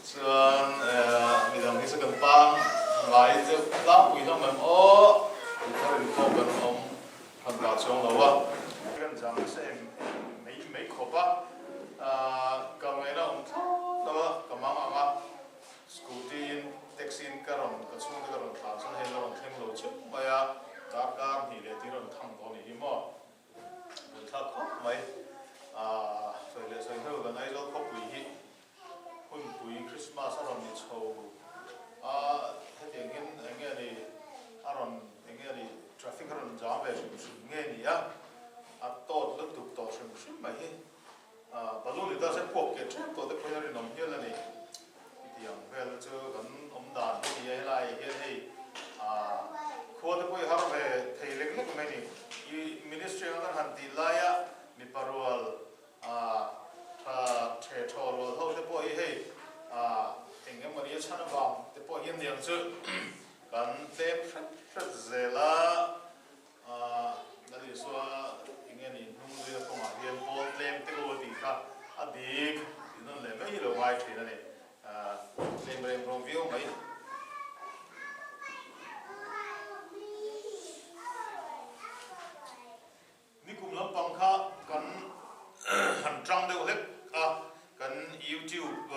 Chuan midang hi chu kan pangngai deuh tlangpui hlawm em aw tih thar inkhawm kan awm hran ta chuang lo a. Kan zam nasa em mai mai khawp a, ka ngaihna awm thlawt lo a, ka mang ang a, scooty in taxi in ka rawn ka chhungte ka rawn thlah chuan hei la rawn thleng lo cheu mai a, darkar hnih leh tih rawn thang tawh a nih hi maw. Buaithlak khawp mai. Sawi leh sawi hnu kan Aizawl khawpui hi hunpui Christmas a rawn ni chho a, hetiang hian eng nge ni a rawn eng nge ni traffic a rawn jam ve hrim hrim nge ni a, a tawt lutuk tawh hrim hrim mai hi. Balloon ni ta se puak keh tep tawh te pawhin a rinawm hial a ni. Hetiang vel te chu kan awm dan hi a ni a, helaiah hian hei khua te pawh i har ve thei lek lek mai a ni. I ministry anga kan han tih laia mipa rual tha the thaw rual ho te pawh hi hei eng emaw ni a chhan avang te pawh hian niang chu kan tlem hret hret zel a. Lal Isua enge ni hnung zuina kawngah hian pawl tlem te u a tih kha a dik tih nawn leh mai hi lo ngai thin a ni. Tlem rem rawm viau mai. Nikum lampang kha kan han tang deuh hlek a, kan YouTube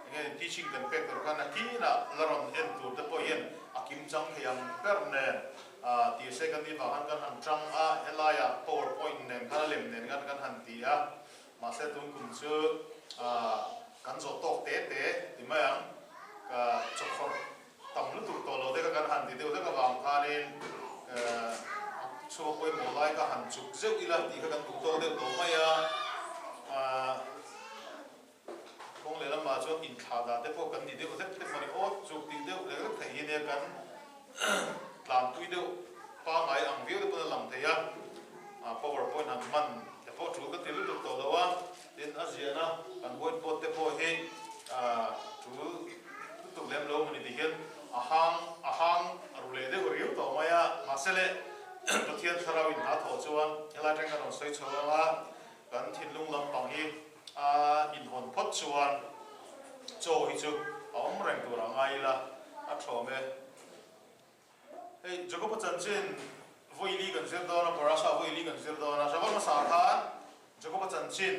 enge ni teaching kan pek tur khan a kinah la rawn en tur te pawh hian a kim chang thei ang ber nen tih se kan nih vang khan kan han tang a, helaiah powerpoint nen khan a lem nen khan kan han ti a, mahse tun kum chu kan zawh tawk te te ti mai ang, ka chawkhawrh Tam lutuk tawh lo te kha kan han ti deuh hlek avang khanin chhuak pawimawh lai kha han chuk zeuh ila tih kha kan duh tawk deuh tawh mai a. Kawng leh lamah chuan inthlah dah te pawh kan ni deuh hlek hlek mawni aw chuk tih deuh lek lek theih hi nia kan tlanpui deuh pangngai ang viau te pawn a lang thei a. Power point han hman te pawh tul ka ti lutuk tawh lo a, tin a ziahna kan whiteboard te pawh hi tul lutuk lem lo mawni ti hian a hang a hang ru leh deuh riau tawh mai a, mahse le Pathian thlarau in hna thawh chuan helai tang kan rawn sawi chho ang a, kan thinlung lampang hi a inhawn phawt chuan chaw hi chu a awm reng tur a ngai ila a thawm e. Hei Jacob-a chanchin vawi kan zir dawn a, Parasha vawi kan zir dawn a. Shabbat hmasa khan Jacob-a chanchin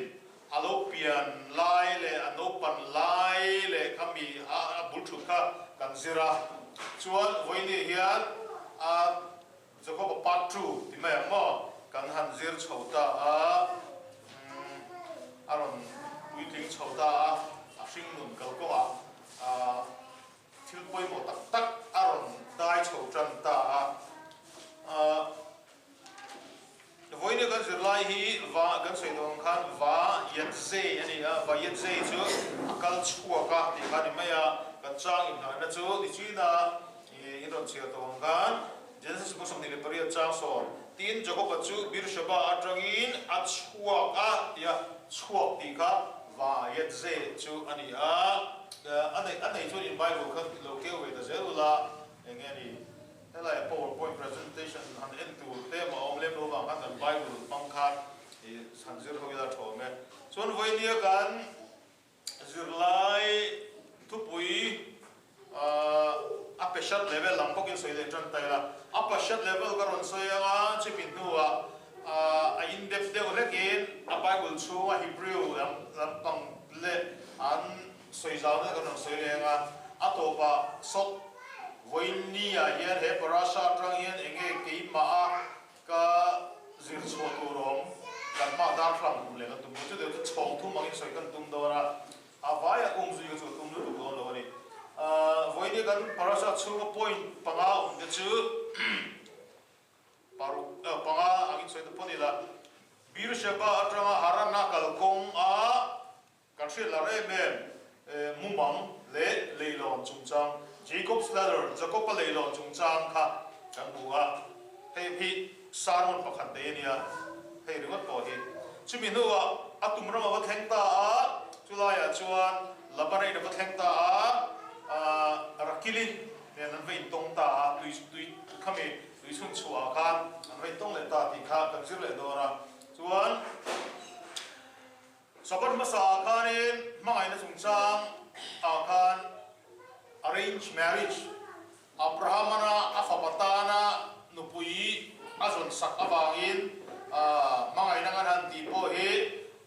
a lo pian lai leh a naupan lai leh kha mi a bul thut kha kan zir a. Chuan vawi hian a Jacob-a part 2 ti mai ang maw kan han zir chho ta a, a rawn puitling chho ta a, a hringnun kalkawngah a Thil pawimawh tak tak a rawn dai chho tan ta a. Vawiin kan zirlai hi va kan sawi tawh ang khan va Yatze a ni a, va Yatze chu a kal chhuak a tih kha a ni mai a, kan chang inngahna chu nichina in rawn chhiar tawh ang khan Genesis 28 chang sawn tin Jakoba chu Beersheba atangin a chhuak a tia chhuak tih kha Va Yatze chu a ni a. A neih a neih chuan in Bible kha lo keu ve ta zel ula, eng nge ni helai power point presentation han en tur te mah awm lem lo vang khan kan Bible hmang khan i han zir ho ila tha awm e. Chuan vawinia kan zirlai thupui a peshat level lam bawkin sawi leh tan ta ila, a pashat level ka rawn sawi anga chumi hnuah a in depth deuh hlekin a Bible chhunga Hebrew lam lampang leh an sawi zau na kan rawn sawi leh anga a tawpah sawt vawiin ah hian he parasha atang hian enge keimah a ka zir chhuah tur awm kan hma darthlang hum leh kan tum dawn chu deuh chu chhawng thum angin sawi kan tum dawn a. A vaia um zui kha chu a tum lutuk dawn lo a ni. Vawiin kan parasha chhunga point panga awm te chu paruk panga angin sawi ta phawt ila. Beersheba atanga Harana kalkawng a kan hriat lar em em mumang leh leilawn chungchang, Jacob's ladder, Jacob-a leilawn chungchang kha kan hmu a. Hei hi sermon pakhat nei a nia, hei ringawt pawh hi. Chumi hnuah a tum ram a va thleng ta a, chulaiah chuan Laban-a in a va thleng ta a, Rakili nen an va intawng ta a, tui tui khami tui chhun chhuahah khan an va intawng leh ta tih kha kan zir leh dawn a. Chuan. Sabbath hmasa ah khanin hmangaihna chungchang ah khan arrange marriage Abrahamana a fapa tana nupui a zawn sak avangin hmangaihna kan han tih pawh hi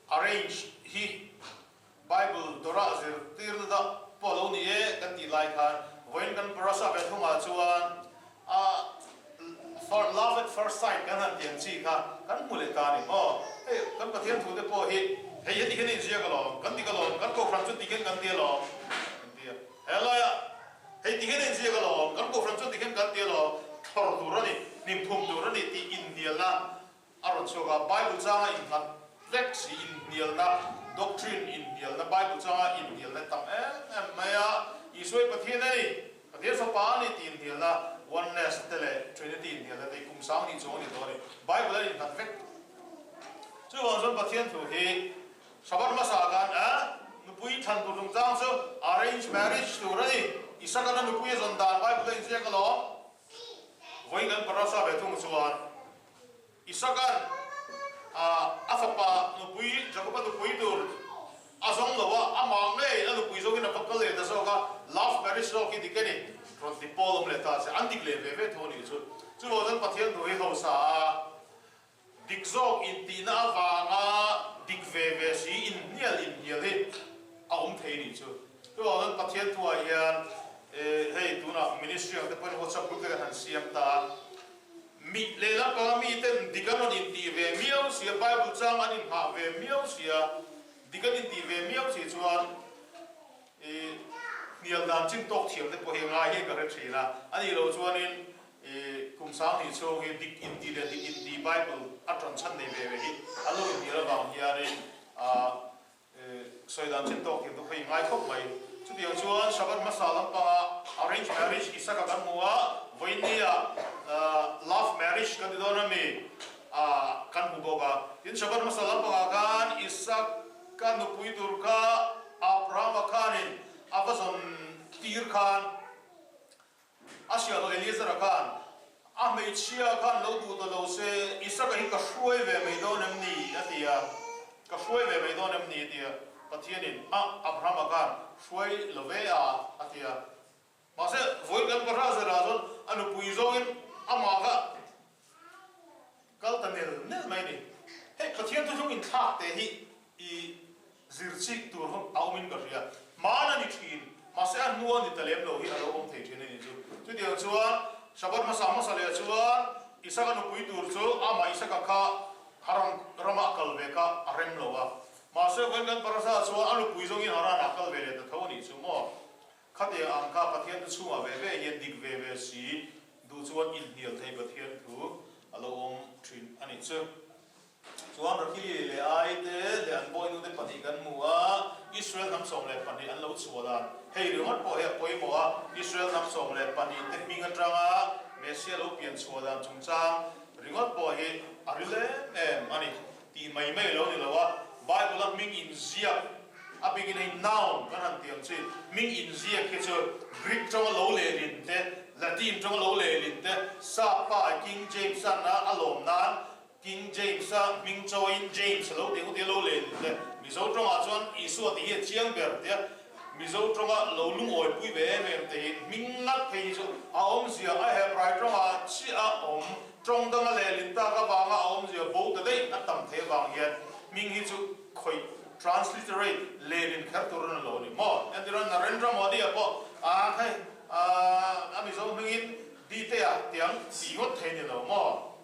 arrange hi Bible dawrah zirtirna dah pawh a lo ni e kan tih lai khan vawiin kan parasha ve thungah chuan a love at first sight kan han tih ang chi kha kan hmu leh ta a ni maw? Hei kan Pathian thu te pawh hi hei heti hian a inziak alawm, kan dik alawm, kan kohhran chu ti hian kan ti alawm kan ti a, helaiah hei ti hian a inziak alawm, kan kohhran chu ti hian kan ti alawm, thlawr tur a ni, hnimphum tur a ni tih inhnialna A rawn chhuak a, Bible changa innghat vek si inhnialna, doctrine inhnialna, Bible changa inhnialna tam em em mai a, Isua hi Pathian a ni, Pathian Fapa a ni tih inhnialna, Oneness te leh Trinity inhnialna te hi kum sang hnih chuang a ni tawh a ni. Bible a innghat vek. Chuvang chuan Pathian thu hi Shabbat hmasa khan a nupui thlan tur chungchang chu arrange marriage tur a ni. Isaka na nupui a zawn dan Bible a inziak alawm. Vawiin kan parasa ve thung chuan Isaka'n a fapa nupui Jakoba nupui tur a zawng lo a, amah ngei a nupui zawkin a va kal leh ta zawk a, love marriage zawk hi dik a ni, rawn ti pawl awm leh ta se, an dik leh ve ve tho a nih chu. Chuvang chuan Pathian thu hi hausa a dik zawk intihna avanga dik ve ve si inhnial inhnial hi a awm thei a nih chu. Chuvang chuan Pathian thuah hian hei tunah ministry ang te pawhin WhatsApp group te kan han siam ta a, Mi lehlam panga miten dik an rawn intih ve miau sia, Bible chang an inghah ve miau sia, dik an intih ve miau si chuan i hnial dan chin tawk thiam te pawh hi ngai hi ka hre thin a. A nih loh chuanin i kum sang hnih chhung hi dik intih leh dik intih Bible a ṭawn chhan nei ve ve hi an lo inhnial avang hianin a Sawi dan chin tawk thiam te pawh hi ngai khawp mai. Chutiang chuan Shabbat hmasa lampanga arrange marriage Isaka kan hmu a, vawiinnia love marriage kan ti dawn a mi kan hmu bawk a. Tin Shabbat hmasa lampangah khan Isaka nupui tur kha Abrahama khanin a va zawn tir khan A hriat Eliezer-a khan, A hmeichhia khan lo duh ta lo se, Isaka hi ka hruai ve mai dawn em ni? a ti a. Ka hruai ve mai dawn em ni? a ti a. Pathianin, A, Abrahama khan hruai lo ve a, a ti a. Mahse, vawi kan pahra zerah chuan a nupui zawngin amah kha Kal ta nel nel mai a ni. Hei Pathian thuthlung inthlak te hi i zir chik tur hawng a awmin ka hria. Hmaan a ni thin, mahse a hnu a ni ta lem lo hi a lo awm thei thin a ni chu. Chutiang chuan Shabbat hmasa hmasa leh chuan Isaka nupui tur chu amah Isaka kha Haran rama a kal ve kha a rem lo a. Mahse vawiin kan parasa chuan a nupui zawngin Haran ah a kal ve leh ta tho a nih chu maw. Khatiang ang kha Pathian thu chhungah ve ve hian dik ve ve si duh chuan inhnial thei Pathian thu a lo awm thin a nih chu. Chuan Rakili leh Ai te leh an bawinute pahnih kan hmu a, Israel hnam 12 an lo chhuah dan. Hei ringawt pawh hi a pawimawh a, Israel hnam 12 te hming atanga Messiah lo pian chhuah dan chungchang ringawt pawh hi a ril em em a ni tih mai mai lo ni lo a, Bible-a hming inziak A bikin hei noun kan han tih ang chi, hming inziak hi chu Greek tawnga lo lehlin te, Latin tawnga lo lehlin te, Sap pa King James-a'n a a lawm nan King James-a hming chawiin James a lo tih ang tia lo lehlin te, Mizo tawngah chuan Isua tih hi a chiang ber tia Mizo tawnga lo lungawipui ve em em te hi hming ngat phei hi chu a awmzia a Hebrai tawngah chiah a awm, tawng danga lehlin tak avanga a awmzia bo ta daih a tam thei avang hian hming hi chu khawih Transliterate, Lenin kher tur a ni lo a ni maw? Entirna, Narendra Modi-a pawh a hei a Mizo hmingin Dite-a tiang tih ngawt thei a ni lo maw?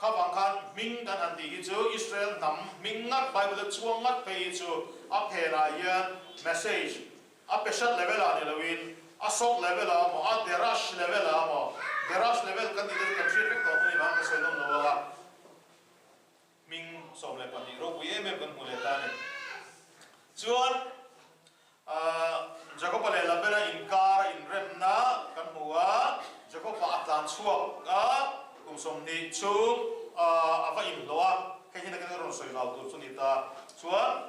Kha vang khan hming kan han tih hi chu Israel hnam hming ngat, Bible-a chuang ngat phei hi chu a phenah hian message a peshat level-ah ni loin a sawt level-ah emaw, a derash level-ah emaw, derash level kan tih te chu kan hriat vek tawh hmun i vang ka sawi nawm lo ang a. Hming 12 ropui em em kan hmu leh ta a ni. Chuan Jakoba leh Labena inkar a inremna kan hmu a, Jakoba a tlan chhuak a, kum 20 chhung a va inhlawh a, hei hi nakin a rawn sawi vau tur chu ni ta. Chuan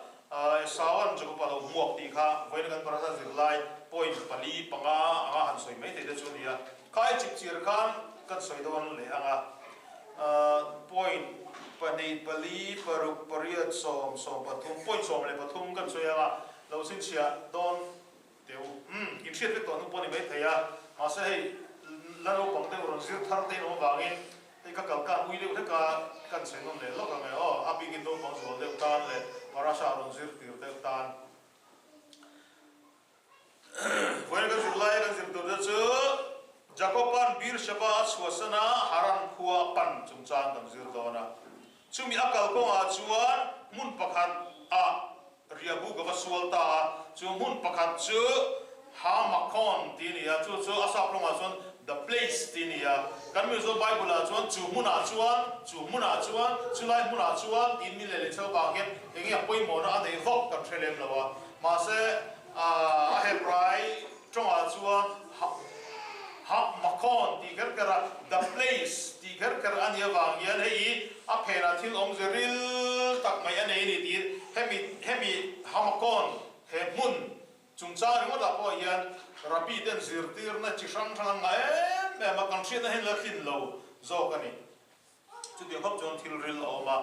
Esaua'n Jakoba lo hmuak tih kha vawiin kan parasa zirlai point pali panga anga han sawi mai thei te chu a ni a. Khai chipchir khan kan sawi dawn leh ang a, point. Pahnih, pali, paruk, pariat, sawm, sawmpathum, point 13 kan sawi ang a, lo chhinchhiah dawn teh u. Umm, inhriat vek tawh hnu pawh a ni maithei a, mahse hei la naupang deuh rawn zir thar te in awm avangin hei ka kal khan ui deuh hlek a, kan sawi nawm leh lawk ang e aw, a bikin naupang zual deuh tan leh parasha rawn zir tir deuh tan. Vawiin kan zir laia kan zir turte chu Jakoba'n Beersheba a chhuahsan a, Haran khua a pan chungchang kan zir dawn a. Chumi a kal kawngah chuan hmun pakhat ah riahbuk a va sual ta a, chu hmun pakhat chu Ha-Makon tih a ni a, chu chu a sap rawngah chuan The Place tih a ni a. Kan Mizo Bible-ah chuan chu hmunah chuan, chu hmunah chuan, chulai hmunah chuan tiin min leh leh chho vang hian eng nge a pawimawhna a neih vak kan hre lem lo a. Mahse, a Hebrai tawngah chuan ha, ha makon tih kher kher a, the place tih kher kher a nih avang hian hei hi a phenah thil awmze ril tak mai a nei a ni tiin hemi, hemi ha makon he hmun chungchang ringawtah pawh hian Rabbi ten zirtirna chi hrang hrang an ngah em em a, kan hriatna hian la tlin lo zawk a ni. Chutiang khawp chuan thil ril a awm a,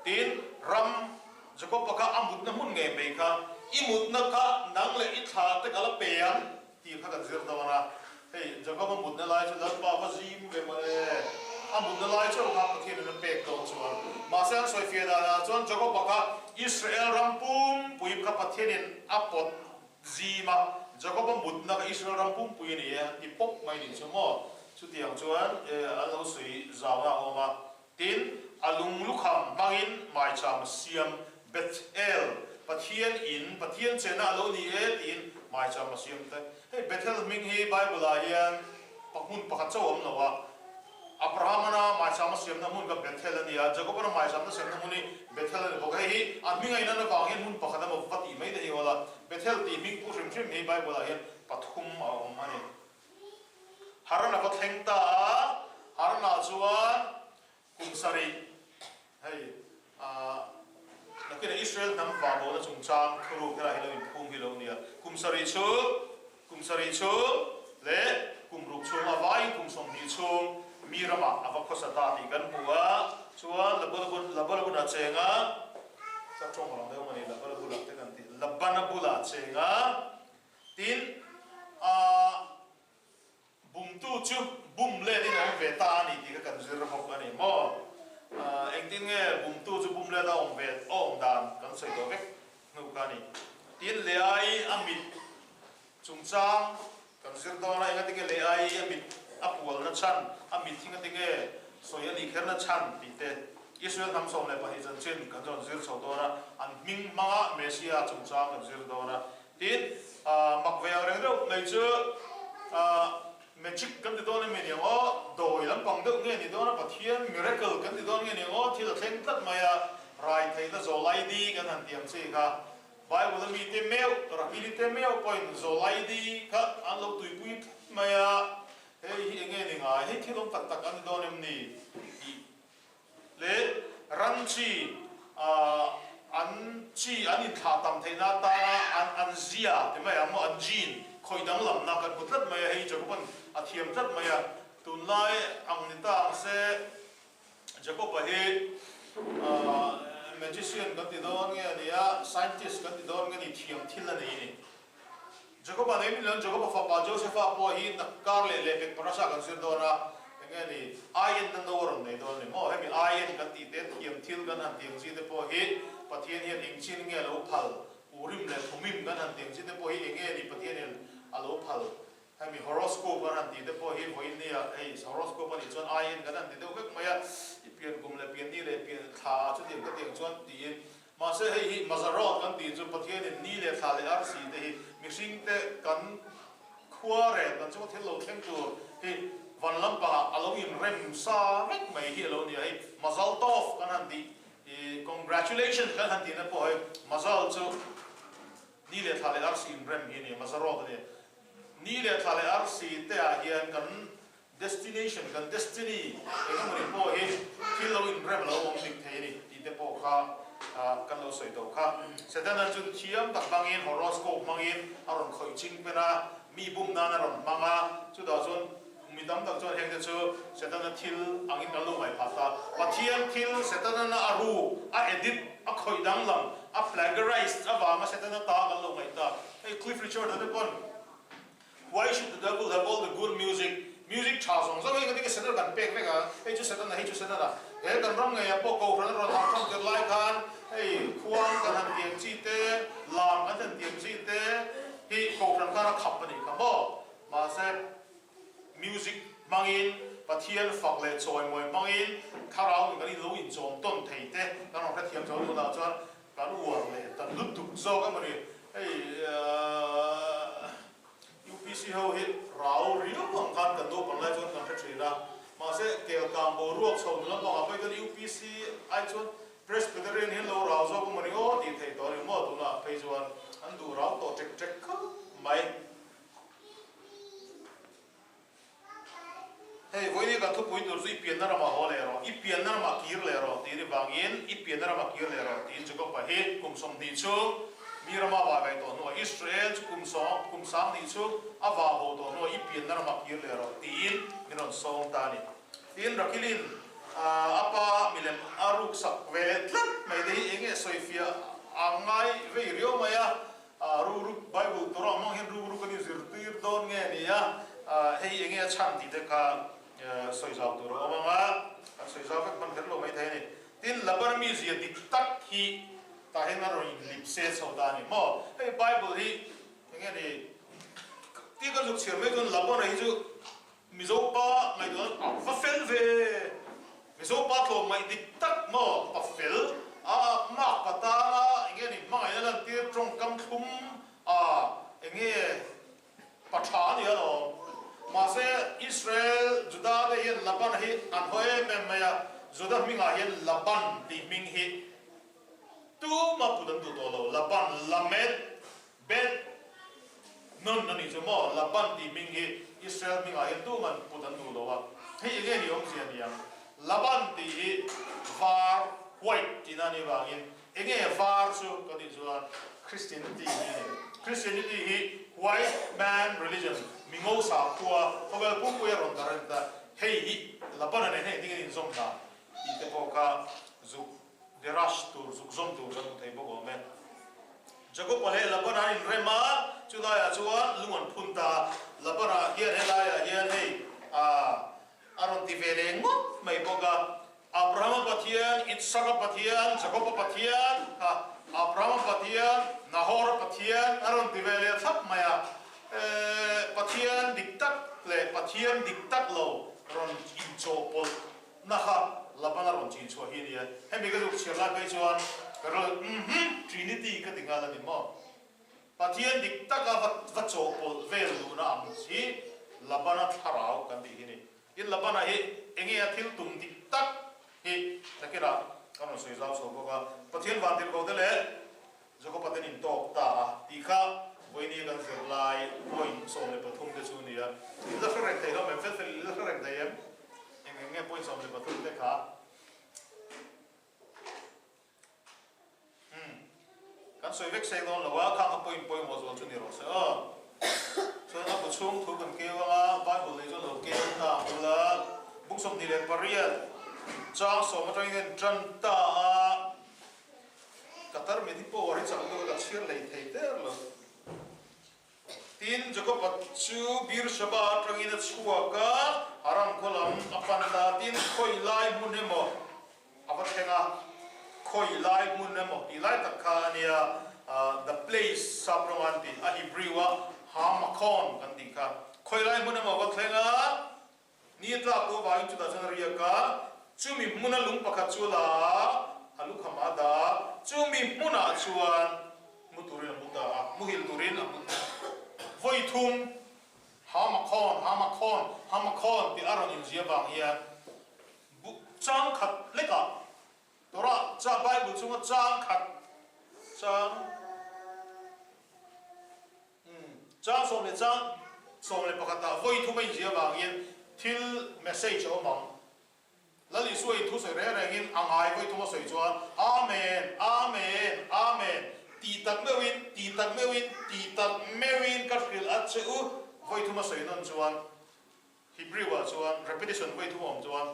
tin, ram Jakob-a kha a mutna hmun ngei mai kha, I mutna kha nang leh i thla te ka la pe ang, tih kha kan zir dawn a. Hei, Jakob-a mutna lai chu Lalpa va zim ve maw le? A mutna lai chauh kha Pathianin a pek dawn chuan. Mahse an sawifiah danah chuan Jakob-a kha Israel ram pumpui kha Pathianin a pawt zim a, Jakob-a mutna kha Israel ram pumpui a ni e, an ti pawp mai nih chu maw? Chutiang chuan an lo sawi zau a awm a, tin, a lung lukham hmangin maicham a siam, Bethel, Pathian in, Pathian chenna a lo ni e tiin maicham a siam te. Hei Bethel hming hi Bible-ah hian hmun pakhat chauh a awm lo a, Abrahamana maicham a siamna hmun kha Bethel a ni a, Jacobana maicham a siamna hmun hi Bethel a ni bawk. Hei hi a hming a inan avang hian hmun pakhat emaw va tih mai te hi awl a, Bethel tih hming pu hrim hrim hi Bible-ah hian pathum a awm a ni. Haran a va thleng ta a, Haranah chuan kum sarih hei ah nakinah Israel hnam vahbawhna chungchang thuruk helai hi lo inphum hi lo nia. Kum sarih chhung, kum sarih chhung leh kum ruk chhung a vaiin kum 20 chhung mi ramah a va khawsa ta tih kan hmu a, chuan Labalabun a cheng a, ka tawng rang deuh a ni, Labalabun te kan ti, Labana bulah a cheng a. Tin, a bumtu chu bum let in a awm ve ta a ni tih kha kan zir bawk a ni maw? Engtin nge bumtu chu bum let a awm ve a awm dan kan sawi tawh vek hnu kha a ni. Tin, Leai a mit chungchang kan zir dawn a, engatinge Leai a mit a pualna chhan, a mit hi ngatinge sawi a nih kherna chhan tih te Israel hnam 12 chanchin kan rawn zir chho dawn a, an hming hmanga Messiah chungchang kan zir dawn a. Tin, mak ve ang reng deuh mai chu magic kan ti dawn em ni ang aw, dawi lampang deuh nge ni dawn a, Pathian miracle kan ti dawn nge ni ang aw, thil a thleng tlat mai a, rai theihna zawlaidi kan han ti ang chi kha. Bible a mite meuh, Rahili te meuh pawhin zawlaidi kha an lo tuipui tlat mai a, hei hi enge ni ngai, hei thil awm tak tak an ni dawn em ni tih leh ram chi an chi an inthlah tam theihna atana an an zia ti mai ang maw an gene khawih danglamna kan hmu tlat mai a, hei Jacob-a'n a thiam tlat mai a, tunlai ang ni ta ang se Jacob-a hi magician kan ti dawn nge a ni a, scientist kan ti dawn nge ni thiam thil a nei a ni. Jakoba nei min lo, Jakoba fapa Josefa pawh hi nakkar leh lehpek parasa kan zir dawn a, eng nge ni, aien na no a rawn nei dawn a ni maw? Hemi aien kan tih te, thiam thil kan han tih ang chi te pawh hi Pathian hian eng chin nge a lo phal, Urim leh Thumim kan han tih ang chi te pawh hi eng nge ni Pathian hian a lo phal, hemi horoscope kan han tih te pawh hi vawiin nia hei horoscope a nih chuan aien kan han ti deuh vek mai a, i pian kum leh pian ni leh pian thla chutiang ka tih ang chuan tiin Mahse hei hi Mazarot kan tih chu Pathianin ni leh thla leh arsi te hi mihring te kan khua rel kan chunga thil lo thleng tur hi van lampangah a lo inrem sa vek mai hi a lo ni a. Hei Mazal Tov kan han tih i congratulations kan han tihna pawh hei Mazal chu ni leh thla leh arsi inrem hi a ni a, Mazarot a ni a. Ni leh thla leh arsi te ah hian kan Destination, kan destiny eng emaw ni pawh hi thil lo inrem lo awm dik thei a ni tih te pawh kha kan lo sawi tawh kha. Setana chu thiam tak hmangin horoscope hmangin a rawn khawih ching pen a, mi bum nan a rawn hmang a, chutah chuan Mi tam tak chuan hengte chu Setana thil angin kan lo ngaihphah ta. Pathian thil Setana a ruk, a edit, a khawih danglam, a plagiarized avanga Setana ta kan lo ngaih ta. Hei Cliff Richard-a te pawn Why should the devil have all the good music? Music tha zawng zawng hi engtin nge Setana kan pek vek a? Hei chu Setana, hei chu Setana. He kan ram ngeiah pawh Kohhran a rawn hah ṭawng tir lai khan hei khuang kan han tiam chi te, lam kan han tiam chi te hi Kohhran khan a khap a nih kha maw? Mahse, music hmangin, Pathian fak leh chawimawi hmangin thlarau nun kan in lo inchawm tawn thei te kan rawn hrethiam zo tunah chuan kan uar leh ta lutuk zawk emaw ni. Hei UPC ho hi rau riau ang khan kan naupang lai chuan kan hre thin a, mahse kelkang boruak chho nu lampangah pawh hi chuan UPC ai chuan Presbyterian hi an lo rau zawk emaw ni aw tih theih tawh a ni maw tunah phei chuan an duh rau tawh ṭek ṭek khawp mai. Hei, vawiin kan thupui tur chu i pianna ramah haw leh rawh, i pianna ramah kir leh rawh tih ni vangin i pianna ramah kir leh rawh tiin Jacob-a hi kum 20 chu mi rama a vah ve tawh hnuah Israel chu kum sawm, kum 20 chu a vah bo tawh hnuah i pianna ramah kir leh rawh tiin min rawn sawm ta a ni. Tin, Rakilin a pa milem a ruksak ve leh tlat mai te hi eng nge sawifiah a ngai vei riau mai a, Ruruk Bible Torah hmang hian ruruk an inzirtir dawn nge ni a, hei enge a chhan tih te kha sawi zau tur a awm ang a, kan sawi zau vek hman kher lo maithei a ni. Tin, Laban mizia dik tak hi tah hian a rawn inlip se chho ta a ni maw? Hei Bible hi enge ni tih kan zuk chhiar mai chuan Labana hi chu Mizo pa ngaihtuah a va fel ve. Mizo pa tlawm ngaih dik tak maw pa fel a mak pa tana enge ni hmangaihna lantir tawngkam thlum a enge pa tha a ni alawm. Mahse Israel Juda te hian Laban hi an haw em em mai a, Juda hmingah hian Laban tih hming hi tuma put an duh tawh lo, Laban, Lamed, Beth Nun a nih chu maw? Laban tih hming hi Israel hmingah hian tuman put an duh lo a, hei enge ni awmzia ni ang? Laban tih hi var, white, tihna a nih vangin enge var chu ka tih chuan Christianity hi a ni. Christianity hi white man religion, mi ngo sakhua, khawvel pumpui a rawn dar a ni ta. Hei hi Laban a nen hian engtin nge an inzawm dan tih te pawh kha zuk derash tur, zuk zawm tur kan hmu thei bawk awm e. Jakob-a leh Laban-a an inrem a, chu laiah chuan lung an phun ta a. Laban-a hian helaiah hian hei a a rawn ti ve leh ngawt mai bawk a. Abraham-a Pathian, Isaka Pathian, Jakob-a Pathian kha Abraham-a Pathian, Nahor-a Pathian a rawn ti ve leh thlap mai a. Pathian dik tak leh Pathian dik tak lo rawn inchawhpawlh Na kha Laban a rawn chin chhuah hi a nia. Hemi ka zuk chhiar lai phei chuan ka rawn uhmm Trinity ka ti nghal a ni maw? Pathian dik taka va va chawhpawlh vel duhna ang hi Labana thlarau kan tih hi a ni. Tin Labana hi enge a thil tum dik tak hi nakinah kan rawn sawi zau chho bawk a. Pathian vantirhkoh te leh Jakob-a ten intawk ta a tih kha vawinia kan zir lai point 13 te chu a ni a. In la hre reng thei hlawm em? Fel fel in la hre reng thei em? Eng eng nge point 13 te kha? Umm kan sawi vek seng dawn lo a, khang kha point pawimawh zual chu ni rawh se aw. Chuan a bu chhung thu kan keu ang a, Bible nei chuan lo keu ta ang ula, buk 28 chang sawm atangin a intan ta a. Ka tarmit hi power hi chak lutuk a ka chhiar hlei thei der lo. Tin, Jakob-a chu Beersheba atangin a chhuak a, Haran khaw lam a pan ta. Tin, khawi lai hmun emaw a va thleng a, khawi lai hmun emaw tih lai tak kha a nia, the place sap rawng an tih, a Hebrew-a Ha-Makhon kan tih kha. Khawi lai hmun emaw a va thleng a, Ni a tlak tawh avangin chutah chuan a riak a, chumi hmuna lung pakhat chu a la a, a lukham a da a, chumi hmunah chuan mu turin a mu ta a, muhil turin a mu ta a. Vawi thum, Hamakhawn, Hamakhawn, Hamakhawn tih a rawn inzia vang hian bu chang khat hlekah Torah cha Bible chunga chang khat chang Umm, chang sawm leh chang 11 ah vawi thum a inzia vangin thil message a awm ang. Lal Isua in thusawi reng rengin a ngai vawi thum a sawi chuan Amen, Amen, Amen ti tak meuhin, ti tak meuhin, ti tak meuhin ka hrilh a che u vawi thum a sawi nawn chuan. Hebrew ah chuan repetition vawi thum a awm chuan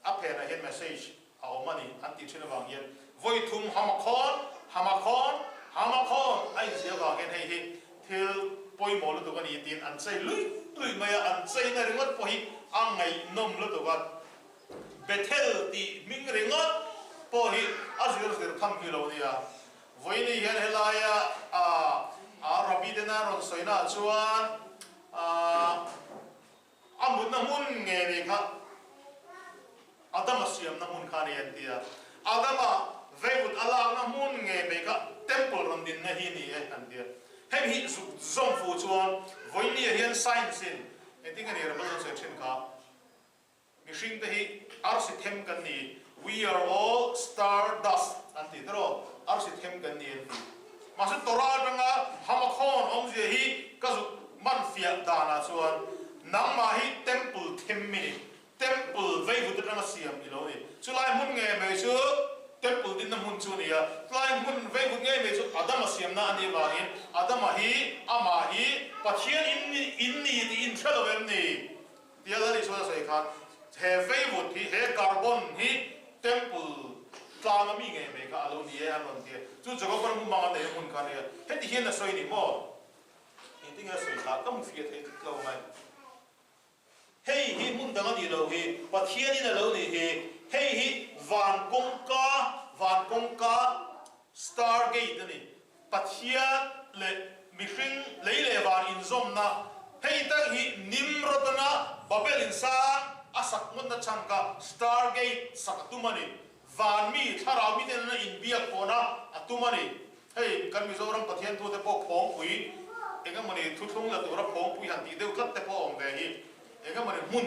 a phenah hian message a awm a ni an tih thin avang hian vawi thum hamakhawn, hamakhawn, hamakhawn a inziah avang hian hei hi thil pawimawh lutuk a ni tiin an chei luih luih mai a, an cheina ringawt pawh hi a ngaihnawm lutuk a. Bethel tih hming ringawt pawh hi a zir zir tham hi lo nia. Vawiini hian helaia a Rabbi tena rawn sawina ah chuan a mutna hmun nge ni kha Adama siamna hmun kha a ni an ti a. Adama veivut a lakna hmun nge mai kha Temple rawn dinna hi a ni e an ti a. Heng hi zuk zawm fu chuan vawiini ah hian science in engtin nge ni Rabbi rawn sawi thin kha Mihring te hi arsi them kan ni, we are all star dust an ti tawh, arsi them kan ni an ti. Mahse Torah atanga Hamakhawn awmzia hi ka zuk man fiah danah chuan nangmah hi temple them i ni, temple veivut atanga siam i lo ni. Chulai hmun nge mai chu temple dinna hmun chu a ni a, chulai hmun veivut ngei mai chu Adama siamna a nih avangin Adama hi amah hi Pathian in ni tih in hre lo em ni? Tia Lal Isua sawi khan he veivut hi, he carbon hi temple tlang a mi ngei mai kha a lo ni e an rawn ti a. Chu Jakob ram hmang a neih a hmun kha a ni a. Heti hian a sawi ni maw? Engtin nge a sawi kha? Ka hmu fiah thei tlat lo mai. Hei hi hmun dang a nih loh hi, Pathianin a lo nih hi. Hei hi van kawngka, van kawngka star gate a ni. Pathian leh mihring lei leh van inzawmna hei tak hi Nimrod-ana Babel insang a sak ngawtna chhan kha Star Gate sak a tum a ni. Van mi, thlarau mite nena inbiak pawhna a tum a ni. Hei kan Mizoram Pathian thute pawh phawngpui eng emawni thuthlung la tura phawngpui han tih deuh tlat te pawh a awm ve hi. Eng emawni hmun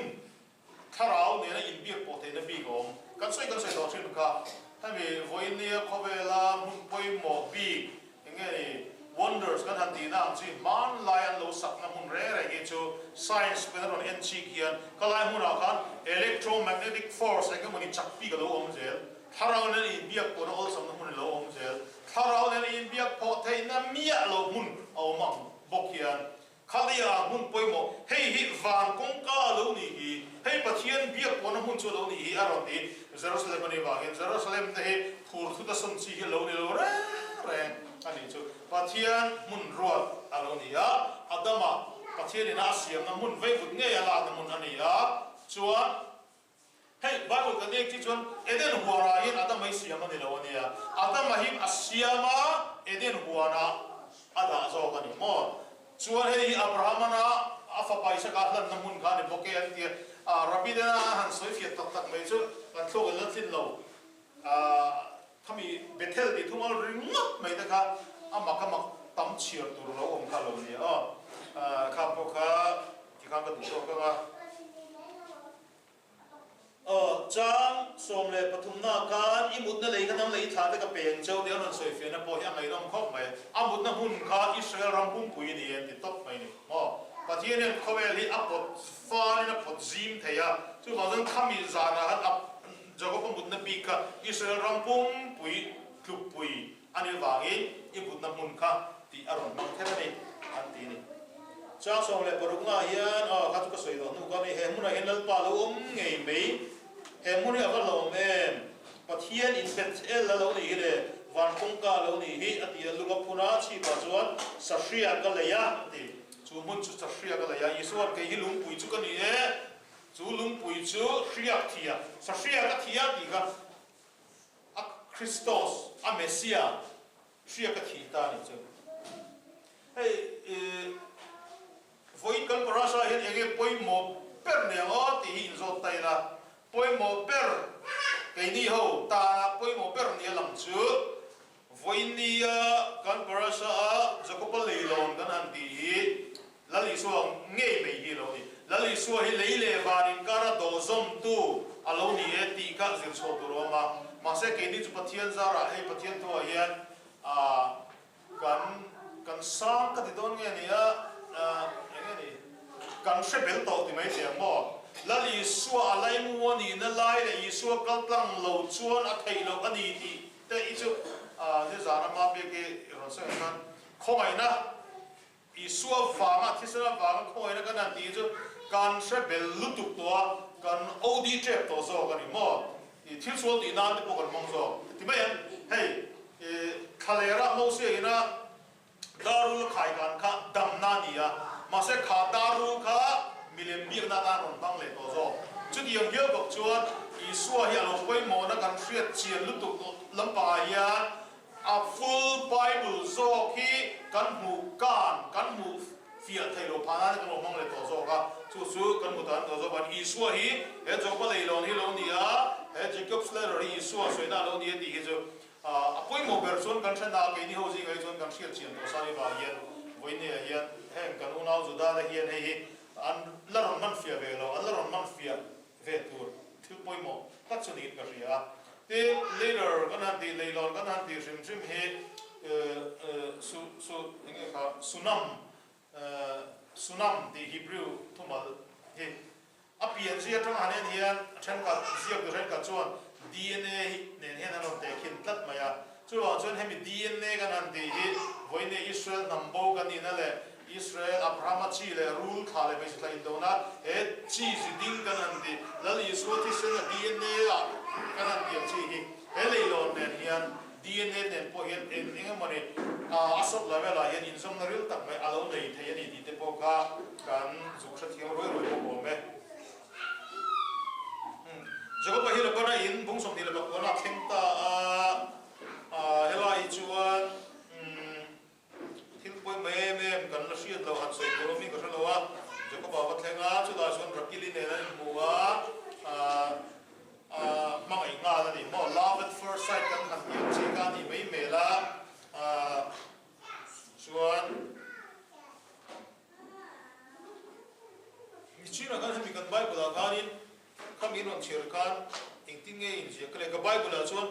Thlarau nena inbiak pawh theihna bik a awm. Kan sawi kan sawi tawh thin kha, hemi vawinia khawvela hmun pawimawh bik eng nge ni wonders kan han tihna ang chi hmanlai an lo sakna hmun reng reng hi chu science pen a rawn en chik hian ka lai hmunah khan electromagnetic force eng emawni chak bik a lo awm zel. Thlarau nena inbiak pawhna awlsamna hmun a lo awm zel. Thlarau nena inbiak pawh theihna miah lo hmun a awm ang bawk hian Khalia hmun pawimawh, hei hi van kawngka a lo nih hi, hei Pathian biak pawhna hmun chu a lo nih hi a rawn ti. Jerusalem a nih vangin Jerusalem te hi phur thut a sawn chi hi a lo ni lo reng reng a nih chu. Pathian hmun ruat a lo ni a, Adama Pathian ina a siamna hmun veivut ngei a lakna hmun a ni a, chuan hei Bible kan ek chi chuan Eden huanah hian Adama hi siam a ni lo a nia, Adama hi a siam a, Eden huanah a dah zawk a ni maw? Chuan hei hi Abrahamana a fapa Isaka hlanna hmun kha a ni bawk e an ti a, Rabbi tena a han sawi fiah tak tak mai chu kan thluak in la tlin lo. Khami Bethel tih thumal ringawt mai te kha a mak a mak tam chhiar tur lo awm kha lo ni a, kha pawh kha tikhan ka duh tawk ang a. Aw, chang 13 na khan i mutna lei kha nang leh i thlah te ka peng cheu tih a rawn sawi fiahna pawh hi a ngaihnawm khawp mai. A mutna hmun kha Israel ram pumpui a ni e an ti tawp mai ni maw. Pathian hian khawvel hi a pawt falin a pawt zim thei a, chuvang chuan khami zanah khan a Jakob a mutna bik kha Israel ram pumpui tlukpui a nih avangin i mutna hmun kha tih a rawn hmang kher a ni an ti a ni. Chang 16 ngah hian aw kha chu ka sawi tawh hnu kha a ni, he hmunah hian Lalpa lo awm ngei mai, he hmun hi a va hlawm em, Pathian in Bethel a lo nih hi le, van kawngka a lo nih hi a ti a, lunga phuna chhipah chuan sahriak a lei a a ti. Chu hmun chu sahriak a lei a, Isua'n kei hi lungpui chu ka ni e, Chu lungpui chu hriak thia, sa hriak a thia tih kha a Christos, a Messiah hriak a thih ta a nih chu. Hei vawiin kan parasha hian eng nge pawimawh ber ni ang aw tih hi inzawt ta ila, pawimawh ber keini ho tana pawimawh ber nia lang chu vawiin nia kan parasha a Jakoba leilawn kan han tih hi Lal Isua ngei mai hi a lo ni. Lal Isua hi lei leh van inkara dawhzawmtu a lo ni e tih kha zir chhuah tur a awm a. Mahse keini chu Pathian zarah hei Pathian thuah hian ah kan kan sang ka ti dawn nge ni a ah eng nge ni kan hre bel tawh ti mai thei ang maw? Lal Isua a laimu a nihna lai leh Isua kal tlang lo chuan a theih loh a ni tih te hi chu ah nizan a Mabeki rawn sawi ang khan khawngaihna. Isua vanga, thisen avanga khawngaihna kan han tih chu kan hre bel lutuk tawh a, kan OD tep tawh zawk a ni maw? I thil sual tih nan te pawh kan hmang zawk. Ti mai ang, hei thlalera Mosia ina darul a khai kan kha damna a ni a, mahse kha darul kha milem biakna atan rawn hmang leh tawh zawk. Chutiang hial bawk chuan Isua hi a lo pawimawhna kan hriat chian lutuk lampangah hian A full Bible zawk hi kan hmuh kan kan hmuh fiah theih loh phah nan kan lo hmang leh tawh zawk a, chu chu kan hmu tan tawh zawk a. Isua hi he Joba leilawn hi lo ni a, he Jacob's ladder hi Isua sawina a lo ni a tih hi chu a pawimawh ber chuan kan hre na, keini ho zingah hi chuan kan hriat chian tawh sa ni vang hian vawinia hian heng kan unau Juda te hian hei hi an la rawn hman fiah ve lo, an la rawn hman fiah ve tur thil pawimawh tak chu niin ka hria a. Tin, leader kan han tih, leilawn kan han tih hrim hrim hi su, su, eng nge kha, sunam, sunam tih Hebrew thumal hi a pian zia atang han en hian a thenkhat ziak tu thenkhat chuan dna hi nen hian an rawn tehkhin tlat mai a. Chuvang chuan hemi dna kan han tih hi vawiin Israel hnam bo kan nihna leh Israel, Abrahama chi leh rul thla leh hmeichhe thla indona he chi zi ding kan han ti. Lal Isua thisen a dna ah kan han ti ang chi hi he leilawn nen hian dna nen pawh hian eng eng emawni a sawt la velah hian inzawmna ril tak mai a lo nei thei a ni tih te pawh kha kan zuk hrethiam ruai ruai bawk awm e. Jakoba hi Labana in bung 25 a thleng ta a, helai hi chuan Thil pawimawh em em kan la hriat loh han sawi tur awmin ka hre lo a, Jacob-a va thleng a, chutah chuan Rakili nen an inhmu a, ahh hmangaih nghal a ni maw, love at first sight kan han tih ang chi kha a nih mai hmel a, ahh chuan Michina khan hemi kan Bible-ah khanin Kha min rawn chhiar khan engtin nge inziak ka le? Ka Bible-ah chuan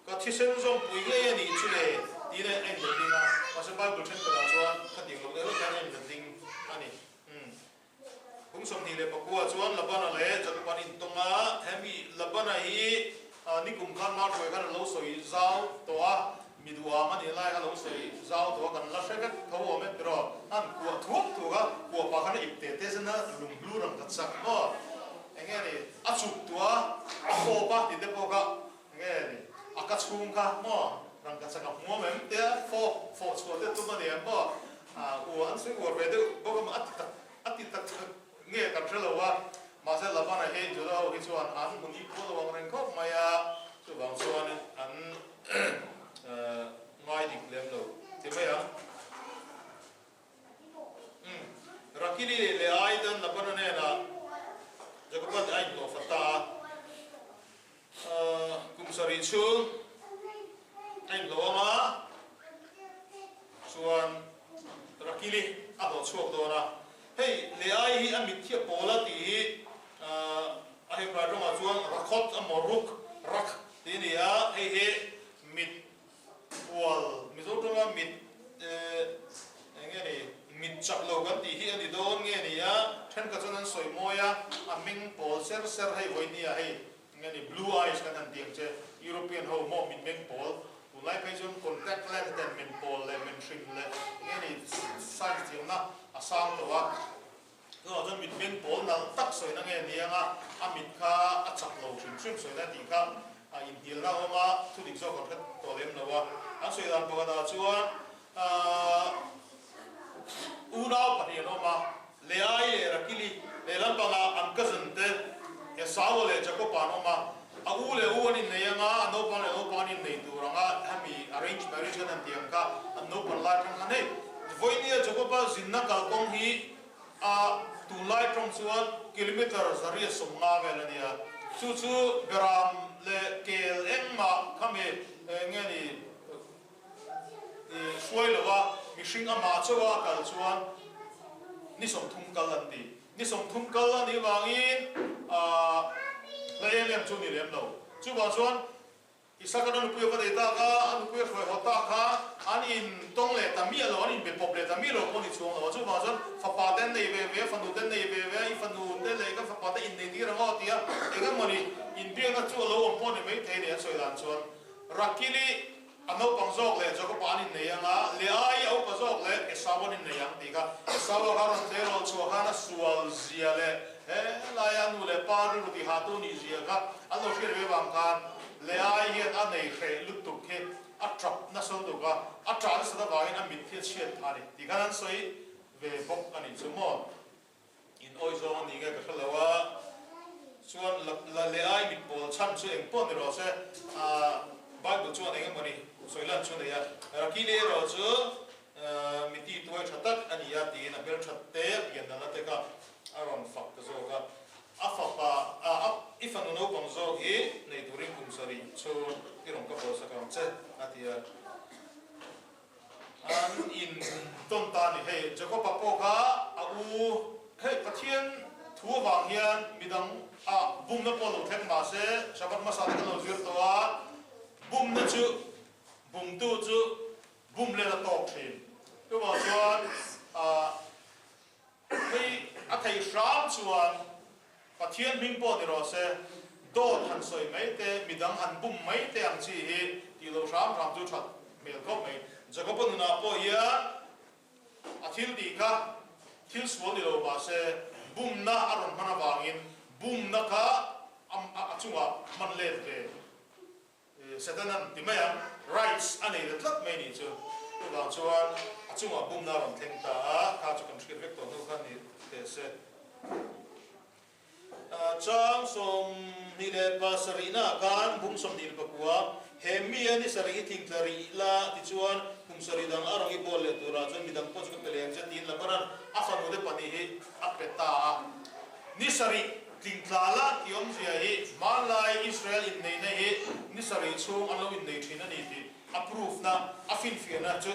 ka thisen zawmpui ngei a nih chu le tiin a inletling a, mahse Bible thenkhatah chuan khatiang lo deuh khan a inletling a ni. Umm. Kum 24 chuan Labana leh Jakob an intawng a, hemi Labana hi nikum khan Marhruai khan a lo sawi zau tawh a, mi duham a nih lai kha lo sawi zau tawh a, kan la hre vek tho awm e tiraw? An kuah thuak thuak a, kuah pah khan a ip te te zen a, lunghlu rang ka chak maw? Eng nge ni? A chuk tuah a, a fawp a tih te pawh kha eng nge ni? A ka chhung kha maw? Rang ka chak a hmuam em tia fawp fawh chhuah te tum a ni em maw? U an sawi uar ve deuh bawk a maw? A ti tak a ti tak tak nge kan hre lo a, mahse Labana hi Juda ho hi chuan an hmu ni pawh lo ang reng khawp mai a, chuvang chuan an ngai dik lem lo ti mai ang. Umm Rakili leh Leai ten Labana hnenah Jakoba te a inhlawhfa ta a, kum sarih chhung a inhlawh ang a, chuan Rakili a hlawh chhuak dawn a. Hei Leai hi a mit hi a pawl a tih hi a Hebrai rawngah chuan Rakhot emaw Ruk, Rak tih a ni a, hei hi mit Pual, Mizo tawnga mit eng nge ni, mit chak lo kan tih hi a ni dawn nge ni a, thenkhat chuan an sawi mawi a, a hming pawl ser ser hei vawinia hei eng nge ni blue eyes kan han ti ang che, European ho maw mitmeng pawl, tunlai phei chuan contact lens ten men pawl leh men hrim leh eng nge ni science thiamna a sang tawh a, chuvang chuan mitmeng pawl nalh tak sawina nge ni anga a mit kha a chak lo hrim hrim sawina tih kha a inhnialna a awm a, thu dik zawk an hre tawh lem lo a. An sawi dan pakhatah chuan unau pahnih an awm a, Leai leh Rakili lehlam pangah an cousin te Esau leh Jakob-a an awm a, a u leh u an innei anga, a naupang leh naupang an innei tur anga hemi arrange marriage kan han tih ang kha an naupan lai atang khan hei vawinia Jakob-a zinna kalkawng hi A tunlai tawng chuan kilometer 150 vel a nia. Chu chu Beram leh Kel engmah khami nge ni hruai lova mihring amah chauha a kal chuan ni 30 kal an ti. Ni 30 kal a nih vangin hla em em chu ni lem lo. Chuvang chuan Isaka a nupui a va nei tak a, a nupui a hruai haw tak kha an in tawng leh ta miah lo, an in be pawp leh ta miah lo pawh a ni chuang lo a. Chuvang chuan fapa te an nei ve ve a, fanu te an nei ve ve a, i fanu te leh ka fapa te innei tir ang aw tia eng emawni inbiakna chu a lo awm pawh a ni maithei a ni an sawi dan chuan. Rakili. A naupang zawk leh Jakob-a an innei ang a, Leah-i a upa zawk leh Esau an innei ang tih kha. Esau-a kha rawn tleirawl chhuah khan a sual zia leh he laia a nu leh pa rilru tihahtu nih zia kha an lo hriat ve vang khan Leah-i hian a nei hreh lutuk hi a tap nasa lutuk a, a tah nasat avangin a mit hi a chhiat phah a ni tih khan an sawi ve bawk a nih chu maw. In awi zawng a ni nge ka hre lo a, chuan la leh ai mit pawl chhan chu eng pawh ni rawh se, Bible chuan eng emaw ni sawi lan chu a nei a, Rakili erawh chu miti tuai tha tak a ni a tiin a hmelthat te a pian nalna te kha a rawn fak ta zawk a, a fapa i fanu naupang zawk hi nei turin kum sarih chhung i rawn ka bawlsak ang che a ti a. An in tawn ta a ni. Hei Jacob-a pawh kha a u, hei Pathian thu avang hian midang ah bumna pawh lo thleng mah se, Shabbat hmasa te kan lo zir tawh a, bumna chu bumtu chu bum let a tawk thin. Chuvang chuan ah hei a theih hram chuan Pathian hming pawh ni rawh se, dawt han sawi mai te, midang han bum mai te ang chi hi tih loh hram hram chu that hmel khawp mai. Jakoba nunah pawh hian a thil tih kha thil sual ni lo mah se, bumna a rawn hman avangin bumna kha a chungah hman let ve. Setanan ti mai ang, rights a nei ta tlat mai nih chu. Chuvang chuan a chungah bumna a rawn thleng ta a, kha chu kan hriat vek tawh hnu kha ni teh se. Chang 27 ah khan bum 24, he mi a ni sarih i thingtla rih la tichuan kum sarih dang a rawng i bawl leh turah chuan midang pawh chu ka pe leh ang che tiin Labaran a fanute pahnih hi a pe ta a. Ni sarih tlingtla la tih awmzia hi hmanlai Israel inneihna hi ni sarih chhung an lo innei thin a ni tih a proof na, a finfiahna chu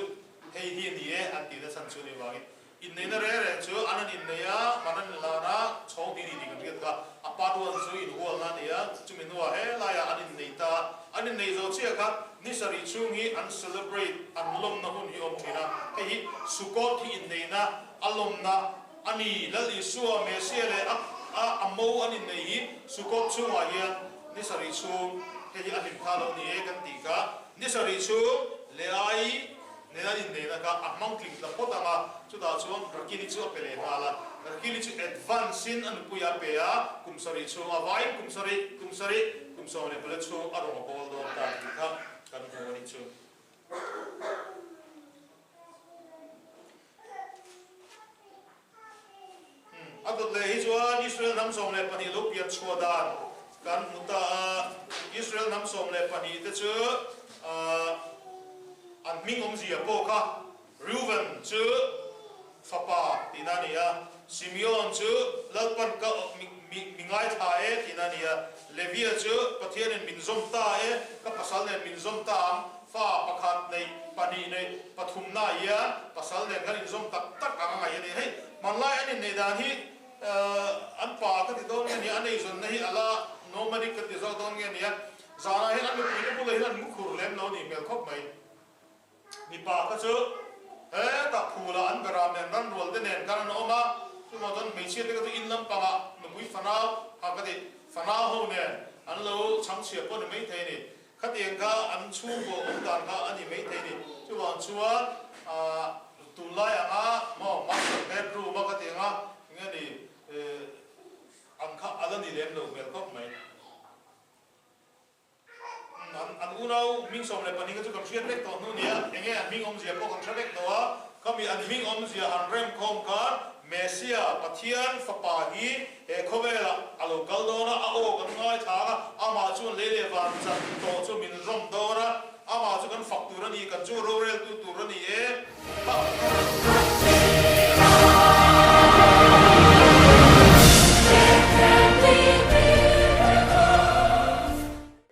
hei hi a ni e an tihna chhan chu a nih vangin inneihna reng reng chu an an innei a, man an inlan a, chhawng tih a ni tih kan hriat kha. A part one chu inhualna a ni a, chumi hnuah helaiah an innei ta a, an innei zawh chiah kha ni sarih chhung hi an celebrate, an lawmna hun hi a awm thin a, hei hi Sukkot hi inneihna a lawmna A ni, Lal Isua, Messiah leh a a a mo an innei hi Sukkot chhungah hian ni sarih chhung, hei hi a hlim kha lo ni e kan tih kha, ni sarih chhung Leai nen an inneihna kha a hmang tling tla phawt ang a, chutah chuan Rakili chu a pe leh nghal a, Rakili chu advance in a nupui a pe a, kum sarih chhung a vaiin kum sarih, kum sarih, kum 14 chhung a rawn a bawl dawn ta tih kha kan hmu a nih chu. A dawt leh hi chuan Israel hnam 12 lo pian chhuah dan kan hmu ta a. Israel hnam 12 te chu an hming awmzia pawh kha Reuven chu fapa tihna a ni a, Simeon chu Lalpan ka mi ngaithla e tihna a ni a, Levia chu Pathianin min zawm ta e, ka pasal nen min zawm ta ang, fa pakhat neih, pahnih neih, pathumna hian pasal nen kan inzawm tak tak ang a ngaih a ni. Hei, hmanlai an inneih dan hi an pa ka ti dawn nge nia, an eizawnna hi a la nomadic ka ti zawk dawn nge nia, zanah hian an nupui te bulah hian an mu khur lem lo a nih hmel khawp mai. Mipa kha chu hetah phulah an beram nen ranrual te nen khan an awm a, chuvang chuan hmeichhia te kha chu in lampangah nupui fanau ha ka ti, fanau ho nen an lo chhangchhia pawh a ni maithei a ni. Khatiang kha an chhungkaw awm dan kha a ni maithei a ni. Chuvang chuan ah tunlai anga maw master bedroom a khatiang a enge ni ang kha a la ni lem lo hmel khawp mai. An unau hming 12 kha chu kan hriat vek tawh hnu nia, enge an hming awmzia pawh kan hre vek tawh a, khami an hming awmzia han rem khawm khan Messiah, Pathian Fapa hi he khawvelah a lo kal dawn a, a aw kan ngaithlang a, amah chuan lei leh van chan tawh chu min rawm dawn a, amah chu kan fak tur a ni, kan chu roreltu tur a ni e.